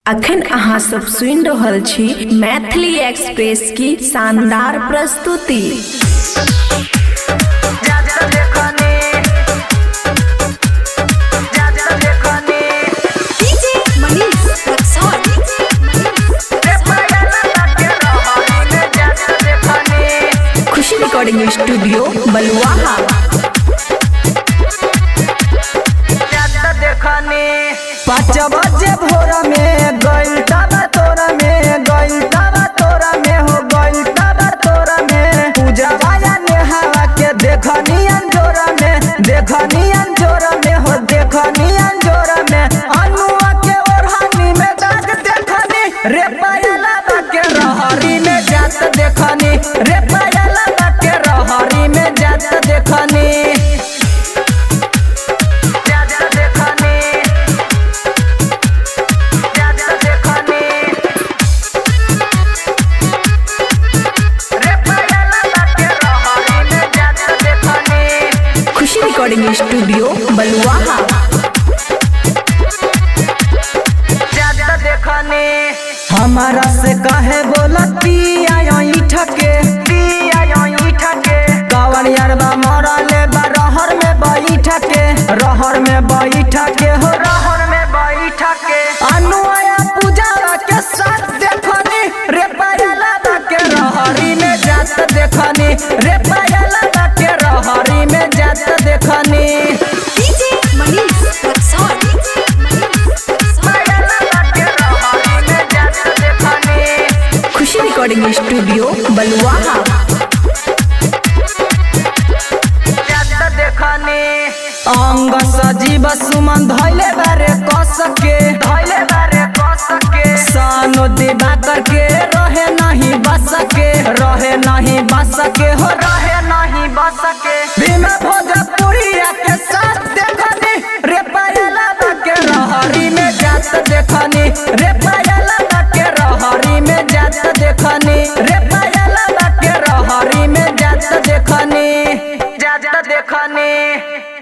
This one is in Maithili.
अखन अहाँ सब सुनि रहल छी मैथिली एक्सप्रेस की शानदार प्रस्तुति। DJ Manish Raxaul. Khushi recording studio Baluaha. 5 बजे भोर में गइल तबा तोरा में, गइल तबा तोरा में हो, गइल तबा तोरा में। पूजा वाया नेहावा के देखनी अंजोरा में, देखनी अंजोरा में हो, देखनी अंजोरा में। अनुआ के ओढ़नी में दाग देखनी, रे पायला के रहरी में जात देखनी, रे पायला के रहरी में जात देखनी, जात देखनी, खुशी रिकॉर्डिंग स्टूडियो बलुआहा। हमारा से कहे बोलती आयो के, कवन यारबा मरले बा रहर में बैठ के, रहर में बैठ के हो, रहर में बैठ के। अनुआया पूजा के साथ देखनी, रे पायला के रहरी में जात देखनी, रे पायला के रहरी में जात देखनी। DJ Manish Raxaul. Khushi recording studio Baluaha. अंग सजीव सुमन धैले बारे कस के, धैले बारे कस के। सानो दिवा करके रहे नहीं बस के, रहे नहीं बस के हो, रहे नहीं बस के। भीमा भोजपुरिया के साथ देखनी, रे पायला के रहरी में जात देखनी, रे पायला के रहरी में जात देखनी, रे पायला के रहरी में जात देखनी, जात देखनी।